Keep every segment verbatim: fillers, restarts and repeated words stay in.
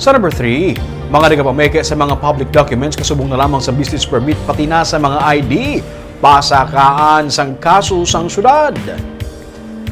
Sa number three, mga nagapameke sa mga public documents kasubong na lamang sa business permit pati na sa mga I D, pasakaan sang kaso sang syudad.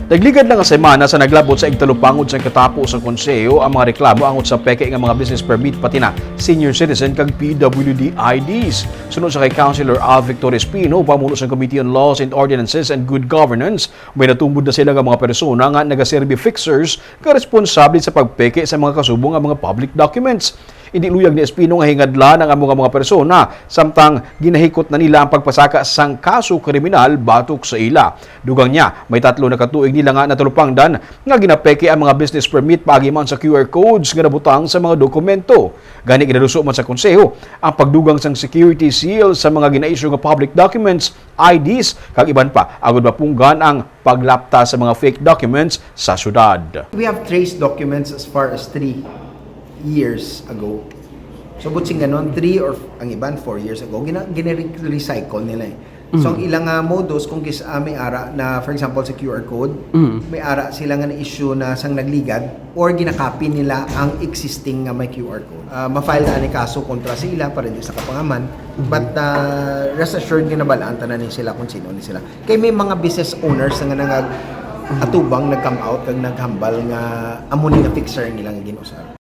Nagligad lang nga semana sa naglabot sa igtalupangod sang katapo sang konseho ang mga reklamo angot sa peke nga mga business permit pati na senior citizen kag P W D I Ds. Suno sa kay Councilor Alvic Torres Pino, pamuno sang Committee on Laws and Ordinances and Good Governance, may natumbod na sila nga mga persona nga nagaserbi fixers nga responsable sa pagpeke sa mga kasubong nga mga public documents. Indi luyag ni Espino nga hingadlan ang amo nga mga persona, samtang ginahikot na nila ang pagpasaka sang kaso kriminal batok sa ila. Dugang niya, may tatlo na ka tuig nila nga natalupangdan nga ginapeke ang mga business permit paagi man sa Q R codes nga nabutang sa mga dokumento. Gani, ginaluso man sa konseho ang pagdugang sang security seal sa mga gina-issue nga public documents, I Ds, kag iban pa, agud mapunggan ang paglapta sa mga fake documents sa syudad. We have traced documents as far as three years ago. So, butsing ganon, three or ang iban, four years ago, gina, gina-recycle nila eh. So, ang ilang uh, modus, kung kis, uh, may ara na, for example, sa Q R code, may ara sila nga na-issue na sang nagligad or ginakopy nila ang existing nga may Q R code. Uh, ma-file na ni kaso kontra sa ila para di sa kapangaman. But uh, rest assured nga nabalaan tanan ni sila kung sino ni sila. Kay may mga business owners nga nangag atubang nag-come out kag naghambal nga amo ni nga fixer ang ilang ginusar.